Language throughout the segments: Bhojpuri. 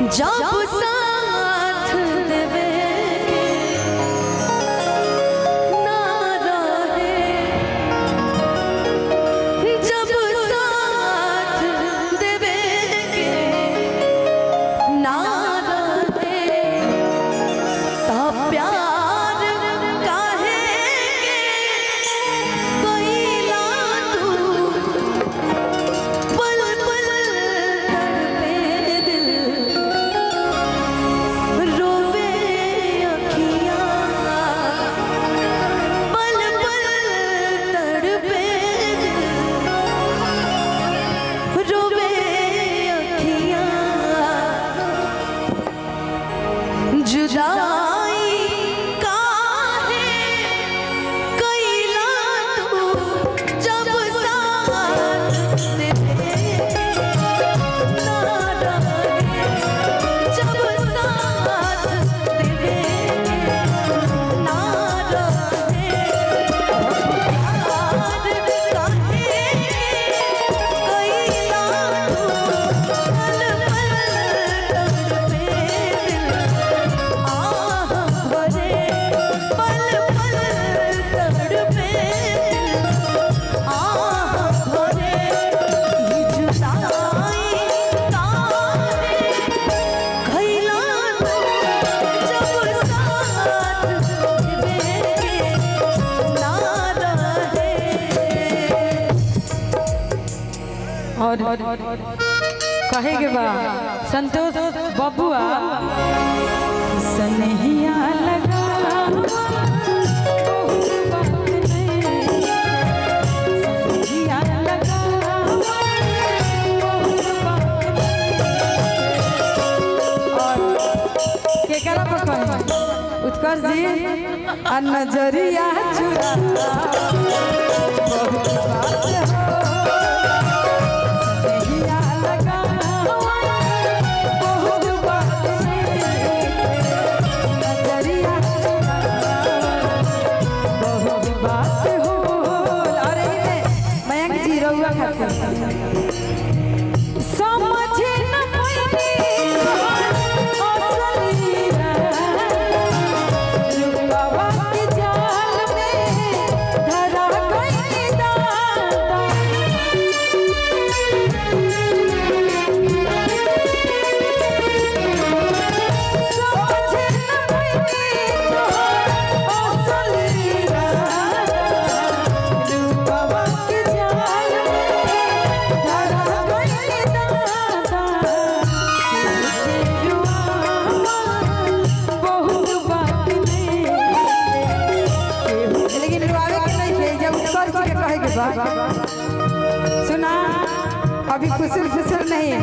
जब साथ देवे के ना रहे, जब साथ देवे के ना रहे, तब प्यार काहे के कैला तू, पल पल तड़पे दिल, रोवे अखियाँ, पल पल तड़पे दिल, रोवे अखियाँ, जुदाई काहे कैला तू, जब साथ देवे ना रहे, जब साथ देवे ना रहे, प्यार काहे कैला तू, पल पल तड़पे दिल, आह भरे, पल पल तड़पे दिल, आह भरे, ये जुदाई काहे कैला तू, जब साथ देवे के ना रहे। और कहे के बा संतोष बबुआ सनहिया लगा बहुत बात नहीं, सनहिया लगा बहुत बात नहीं। और केकरा पर कहे उत्कर्ष जी आ नजरिया चुरा बहुत बात हो, सनहिया लगा बहुत बात नहीं, नजरिया चुरा बहुत बात हो। अरे मयंक जी रउआ खातिर समझ न पैनी असली रुपवा के जाल में धरा गई दादा। समझ न पैनी असली रूपवा के जाल में धरा गई दादा। बहुत बात नहीं, लेकिन रुआवे के नहीं थे जब उत्कर्ष के कहे के बा सुना अभी खुसर खुसर नहीं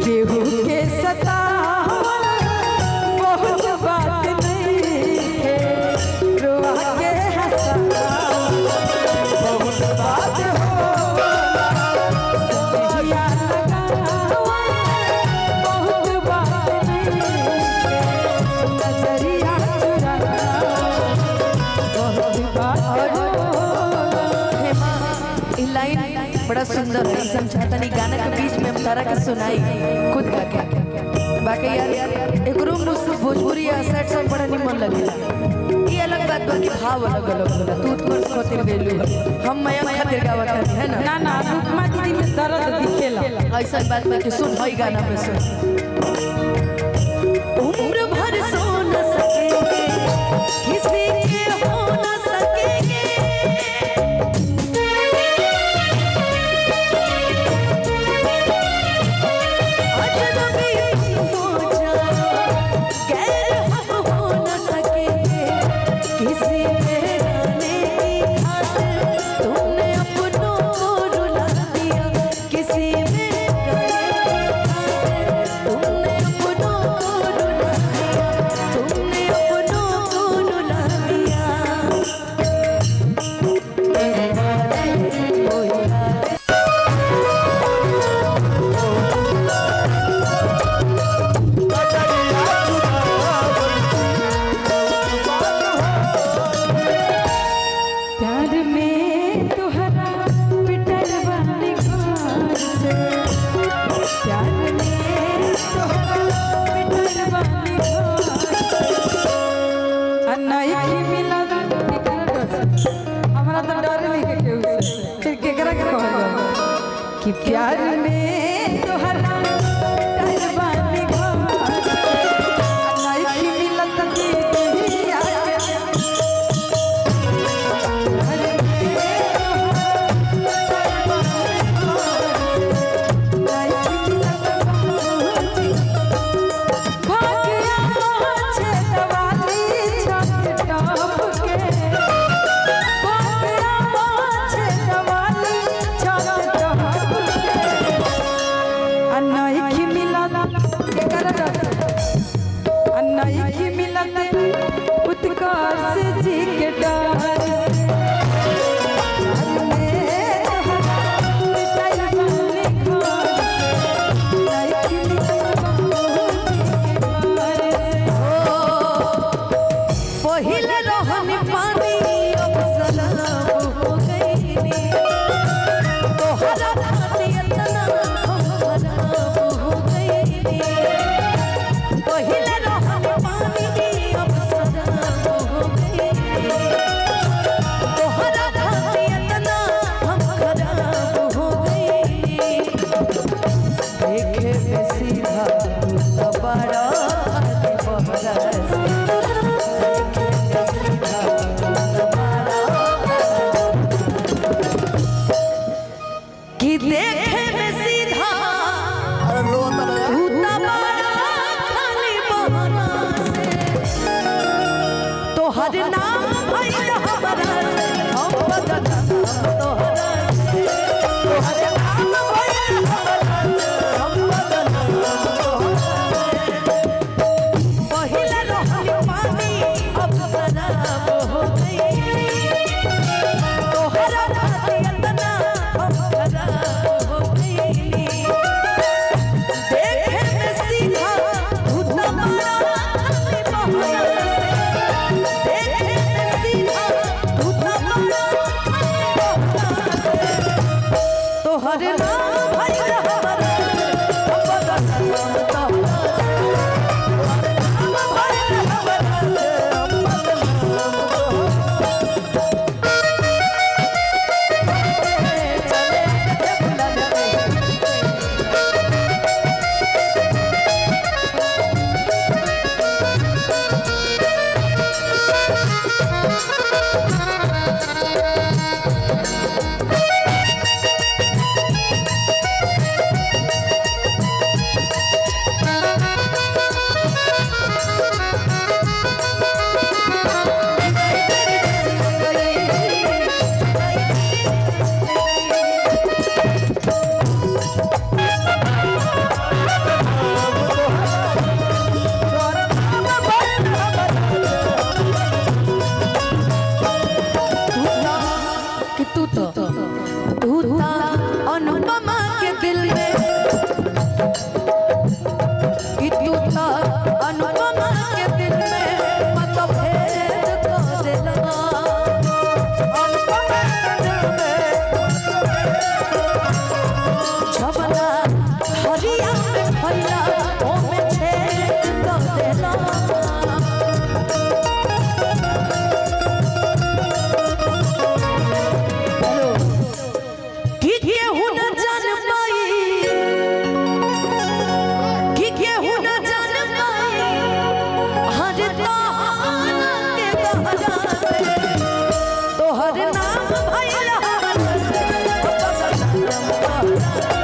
केहू के सतावल बहुत बात नहीं है, रुआ के हंसावल बहुत बात हो, सनहिया लगावल बहुत बात नहीं है, नजरिया चुरावल बहुत बात हो। हेमा, ई लाइन बड़ा सुंदर है। ई समझाता नहीं गाना के बीच में हम तारा के सुनाई खुद गा के। बाकी यार एकरो मुझसे भोजपुरी या सेट सॉन्ग बड़ा निमन लगेला। ई अलग बात बा कि भाव अलग अलग होला। तू उत्कर्ष खातिर गइलू, हम मयंक खातिर गावत हनी, है ना? ना ना रुकमा दीदी में दर्द दिखेला। ऐसा बात बा कि सुन हई गाना में सुन, उम्र भर सो न सकेंगे, किसी के हो न सकेंगे, अजनबी तुम हो जाओ, गैर हम हो न सकेंगे, किसी के गाने की खातिर तुमने अपनों को रुला दिया, किसी मेरे गाने की खातिर तुमने अपनों को रुला दिया, तुमने अपनों को रुला दिया। कि प्यार में तोहरा टलबानी घर से नइखी मिलत दीदिया के प्यार में तोहरा टलबानी घर से नइखी मिलत बाबूजी। भाग्या छेदवाली छत टप के, भाग्या छेदवाली छत टप के, आ नइखी मिलत केकर डर, आ नइखी मिलत उत्कर्ष जी के डर से। में तोहरा पिटाइल बानी घर से, नइखी मिलत बाबूजी के डर से। पहिले रहन पानी अब सलाम हो गईनी, तोहरा खातिर इतना हम खराब हो गईनी। पहिले रहन पानी अब सलाम हो गईनी, तोहरा खातिर इतना हम खराब हो गईनी। देखे में सीधा तू तो बड़ा बहरा से, कि देखे में सीधा अरे लो तनया। तू तो बड़ा खाली बहरा से, तोहर नाम भइल हमरा से, हम बदनाम तोहरा से। तोहर नाम भइल हमरा से, हम बदनाम तोहरा से। पहिले रहल पानी अब शराब हो गई, तोहरा खातिर इतना हम खराब हो गईनी। देखे में सीधा तू तो बड़ा खाली बहरा से, देखे में सीधा तू तो बड़ा खाली बहरा से, तोहर नाम भइल हमरा से, हम बदनाम तोहरा से। नाम भइल हमरा से, हम बदनाम तोहरा से। चले बुला कि तू तो तू था अनुपमा के दिल में, कि तू था अनुपमा के दिल में मतभेद कर देला। अनुपमा के दिल में छबना हरिया में फैला ओमे छेद कर देला। हेलो कि केहू न जान पाई, कि केहू न जान पाई हर ताना के गहरा से, तोहर नाम भइल हमरा से, हम बदनाम तोहरा।